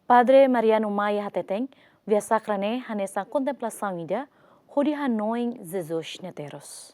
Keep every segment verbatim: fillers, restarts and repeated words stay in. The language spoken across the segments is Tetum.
Padre Mariano Maia hateten, Via Sacra ne'e hanesan kontemplasaun ida hodi hanoin Jesus nia terus.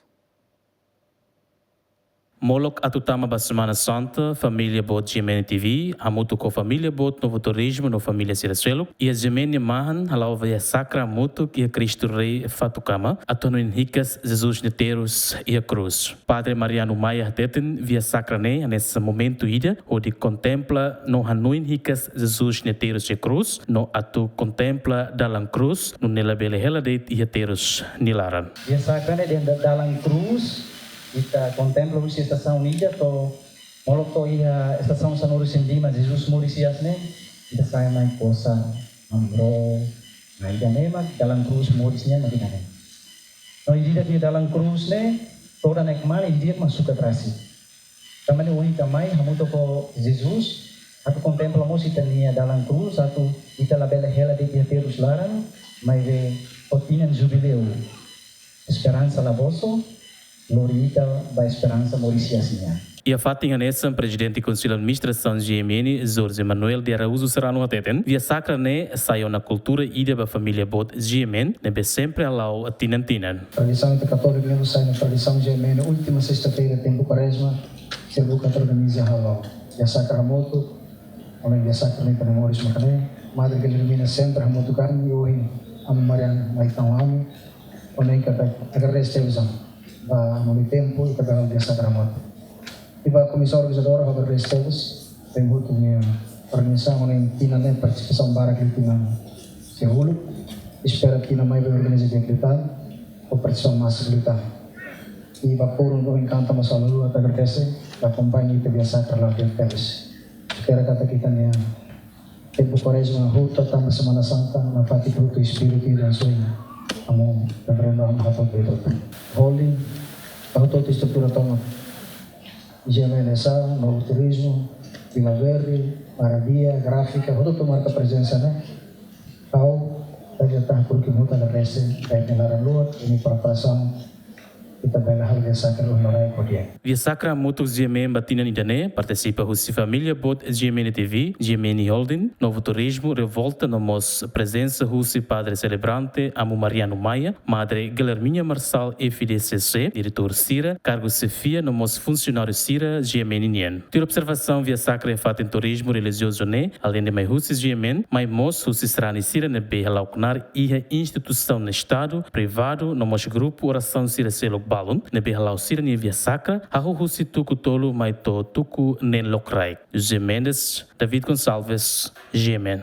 Molok atu tama ba Semana Santa, família boot G M N T V hamutuk ho família boot Novo Turismo no família sira seluk iha G M N nia mahon hala'o Via Sacra hamutuk iha Cristo Rei Fatukama atu hanoin hikas Jesus nia terus iha krús. Padre Mariano Maia hateten, Via Sacra ne'e hanesan momentu ida hodi kontempla no hanoin hikas Jesus nia terus iha krús, no atu kontempla dalan krús nune'e labele hela de'it iha terus nia laran. Via Sacra ne'e dehan dalan krús, ita kontempla husi estasaun ida to'o, molok to'o iha estasaun sanulu-resin-lima Jesus moris iha ne'e, ita sai mai kosa, amro, mai ida ne'e mak dalan krús moris nian mak ida ne'e. No ida-idak iha dalan krús ne'e, todan nia kmaan ida-idak mak sukat rasik. Tanba ne'e ohin ita mai hamutuk ho Jesus, atu kontempla mós ita-nia dalan krús, atu ita labele hela de'it iha terus laran, maibé ho tinan jubileu. Esperansa la boso, lori ita ba esperansa moris iha ne'e. Iha fatin hanesan, Prezidente Konsellu Administrasaun G M N, Jorge Manuel de Araújo Serrano hateten, Via Sacra ne'e sai ona kultura ida ba família boot G M N, ne'ebé sempre hala'o tinan-tinan. Tradisaun ita katóliku ne'e sai ona tradisaun G M N, última sesta-feira tempu Kuarezma, sira buka atu organiza hala'o Via Sacra hamutuk, hanoin Via Sacra ne'e ita-nia moris mak ne'e, Madre Guilhermina sempre hamutuk ho ami, ohin Amu Mariana mai tau ami, hanoin katak agradese tebes ba ami-nia tempu, ita bele Via Sacra hamutuk. I ba komisaun organizadora, ha'u agradese tebes, tempu nia organizasaun, hanoin tinan ne'e partisipasaun barak liu tinan seluk. Espera tinan mai bele organiza di'ak liután, ho partisipasaun masak liután. I ba forum do enkanta mas alulu atu agradese, ba akompaña ita Via Sacra la di'ak tebes. Espera katak ita-nia tempu Kuarezma hotu tama Semana Santa, nafatin frutu Espíritu i dan sueño. Amu, Reverendo Amu Hatot Beto. Holding, hotu estrutura tomak. G M N S A, Novo Turismo, Vila Verde, Maradia, Gráfica, hotu marka prezensa ne'e. Ha'u, dari datang kurki muta agradese, baik laran luar, ini preparasaun, ita bele halo Via Sacra ho loraik ho di'ak. Via Sacra hamutuk G M N ba tinan ida-ne'e, partisipa husi família boot G M N T V, G M N Holding, Novo Turismo, Revolta, no mós prezensa husi Padre Selebrante, Amu Mariano Maia, Madre Guilhermina Marçal, F D C C, diretór sira, kargu xefia, no mós funsionáriu sira G M N nian. Tuir observasaun, Via Sacra iha fatin turizmu relijiozu ne'e, aleinde mai husi G M N, mai mós husi sarani sira ne'ebé hala'o knaar iha instituisaun Estadu, privadu, no mós grupu orasaun sira seluk balun, ne'ebé hala'o sira-nia Via Sacra, hahú husi tuku tolu mai to'o tuku neen lokraik. José Mendes, David Gonçalves, G M N.